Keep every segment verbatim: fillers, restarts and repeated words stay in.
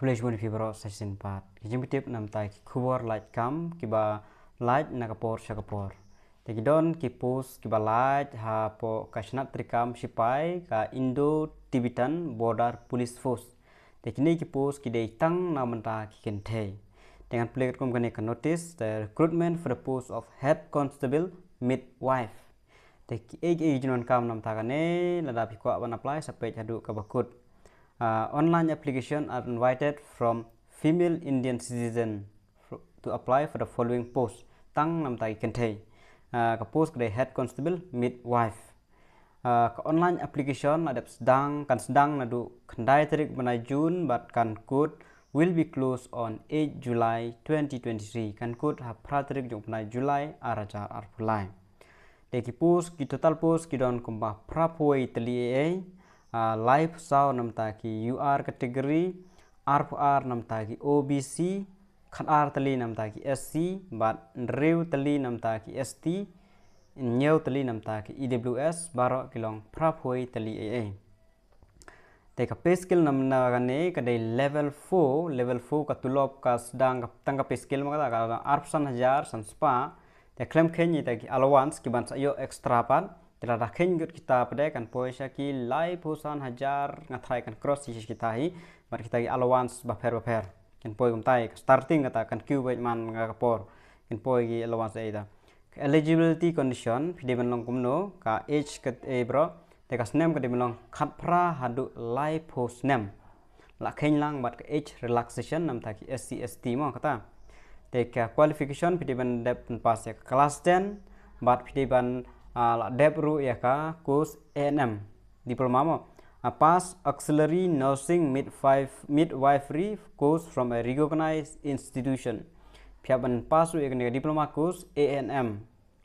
Khublei shibun ïa phi baroh sa shisien pat. Ki jingpyntip namta ki khubor lait kam kiba lait na ka por sha ka por. Te ki don ki post kiba lait hapoh ka shnat treikam shipai ka Indo-Tibetan Border Police Force. Te kine ki post ki dei tang na bynta ki kynthei. Te ngan pule katkum kane ka notice, the recruitment for the post of head constable midwife. Te kiei kiei ki jingdonkam namta kane, lada phi kwah ban apply sa peit haduh kaba kut. Uh, online application are invited from female Indian citizen fr- to apply for the following post. Tang namta ki kynthei. Uh, ka post ka dei head constable midwife. Uh, ka online application la dep sdang, kan sdang naduh khyndai tarik bnai June bad kan kut will be closed on eight July twenty twenty-three. Kan kut ha phra tarik jong bnai July ar hajar arphew lai. Te ki post, ki total post ki don kumba phra phew wei tylli eiei, uh, laiphew saw namta ki U R category, arphew ar namta ki O B C, khatar tylli namta ki S C, bad hynriew tylli namta ki S T, hynñiew tylli namta ki E W S, baroh ki long phra phew wei tylli eiei. Te ka pay scale namta kane ka dei level four, level four ka tulop ka sdang ka tang ka pay scale ma kata ka dang arphew san hajar san spah. Te khlem kheiñ ïa kita ki allowance kiban sa ïoh extra pat. Te lada kheiñ ngut kita pat de kan poi sha ki laiphew san hajar, nga tharai kan cross ïa kita hi. Bad kita ki allowance bapher bapher. Kan poi kumta ïa ka starting kata kan kiew beit man nga ka por. Kan poi ki allowance ïa ita. Ka eligibility condition, phi dei ban long kumno, ka age ka, eh, bro. Te ka snem ka dei ban long khatphra haduh laiphew snem. La kheiñ lang bad ka age relaxation namta ki S C S T mo kata. Te ka qualification, phi dei ban dep ban pass ïa ka class ten, bad phi dei ban, ah, la dep ruh ïa ka course A N M. Diploma mo. A pass auxiliary nursing midwife, midwifery course from a recognized institution. Phi hap ban pass ruh ïa kane ka diploma course A N M.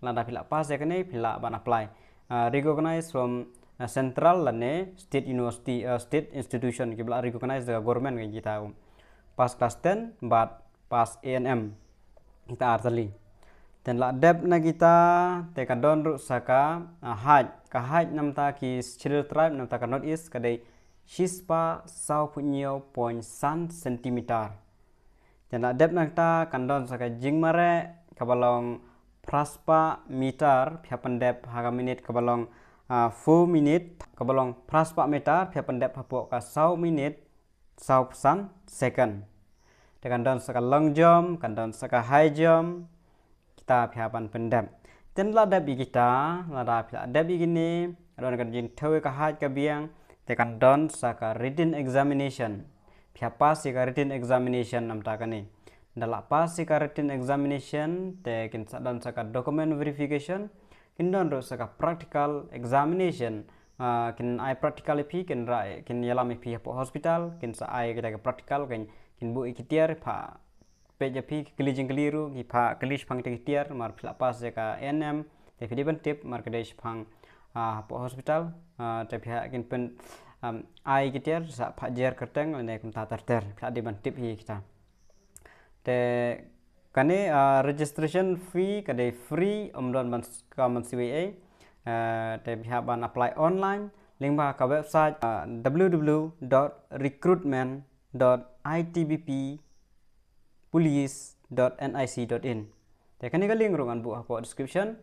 Lada phi la pass ïa kane phi lah ban apply. Uh, recognized from, uh, central lane state university, uh, state institution kiba la recognize da ka government ka kita. Pass class ten bad pass A N M. Kita ar tylli. Te la dep na kita, te ka don ruh sa ka, ah, height. Ka height namta ki Scheduled Tribe namta ka North East ka dei shispah sawphew hynñiew point san centimeter. Te la dep na kita kan don sa ka jingmareh kaba long phraspah meter, phi hap ban dep ha ka minit kaba long, ah, four minute, kaba long phraspah meter, phi hap ban dep hapoh ka saw minit, sawphew san second. Te kan don sa ka long jump, kan don sa ka high jump, kita phi hap ban pyndep. Te la dep ïa kita, lada phi la dep ïa kine, don ka jingthew ïa ka height ka biang, te kan don sa ka written examination. Phi hap pass ïa ka written examination namta kane. Da la pass ïa ka written examination, te kin sa don sa ka document verification, kin don ruh sa ka practical examination. Ah, kin ai practical ïa phi, kin ra, kin ïalam ïa phi hapoh hospital, kin sa ai kita ka practical, kin, kin buh ïa ki tiar, pha peit ïa phi, ki kylli jingkylli ruh, ki pha kylli shaphang kita ki tiar, mar phi la pass ïa ka A N M, te phi dei ban tip, mar ka dei shaphang, ah, hapoh hospital, ah, te phi hap kin pyn, um, ai ki tiar, sa pha jer kyrteng, lane kumta ter ter, phi la dei ban tip hi kita. Te kane, ah, registration fee ka dei free, ym don ban s-, ka ban siew ei ei. Ah, te phi hap ban apply online, lyngba ka website, ah, W W W dot recruitment dot I T B P police dot N I C dot in. Te kane ka link ruh ngan buh hapoh description.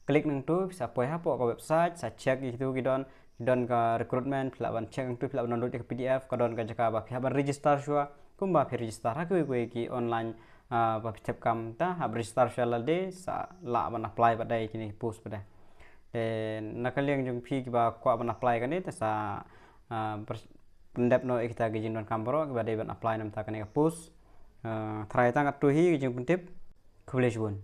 Click nangtu, phi sa poi hapoh ka website, sa check ïa kitu ki don, ki don ka recruitment, phi lah ban check nangtu, phi lah ban download ïa ka P D F, ka don ka jaka ba phi hap ban register shuwa, kumba phi register ha kiwei kiwei ki online, ah, ba phi thep kam, ta hap register shuwa lade, sa lah ban apply pat de ïa kine ki post pat de. Te na ka liang jong phi kiba kwah ban apply kane, te sa, ah, pyndep noh ïa kita ki jingdonkam baroh kiba dei ban apply namta kane ka post. Ah, tharai tang katto hi ki jingpyntip. Khublei shibun.